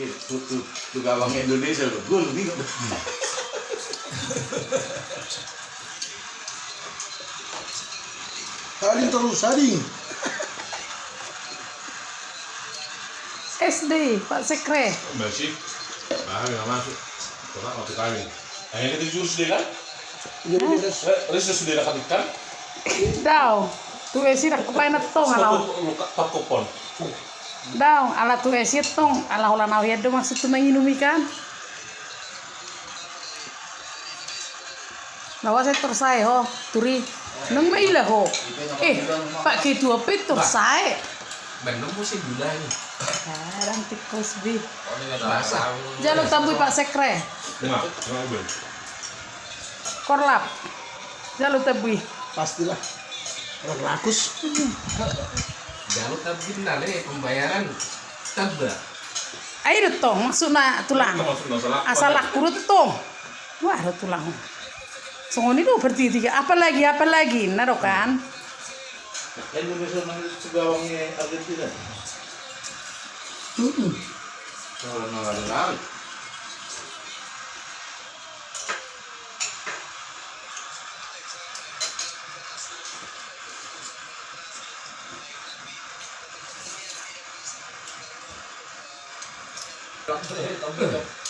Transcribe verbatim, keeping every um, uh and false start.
Tu, tu, tu gawang Indonesia lo, gol gitu. Saling terus, saling. S D, Pak Sekre. Masih. Paham ya, masuk. Coba waktu kawin. Hanya kita jurus dia kan? Iya, iya. Eh, Risa sudah dekat ikan. Daong, tu S D dak kepain tong ala. Luka, luka, pakopon. Daong, ala tu S D tong, ala holan au hian do maksud tu manginum ikan. Lawas e tor sae ho, turi. Nang maila ho. Eh, Pak Ketua pe tor sae. Benom musim gula ni. Sekarang tikus bi. Basah. Jalo tabui Pak Sekre. Nah, nah, ben. Korlap. Jalo tabui. Pastilah. Orang rakus. Jalo tabui nale pembayaran tamba. Ai do tong, maksudna tulang. Maksudna salah. Asal aku do tong. Wah, do tulang. Songon i do bertiga-tiga. Apa lagi, apa lagi? Nah, do kan? Indonesia mana segawangnya Argentina? Mm-mm. Kalau nggak ada lari.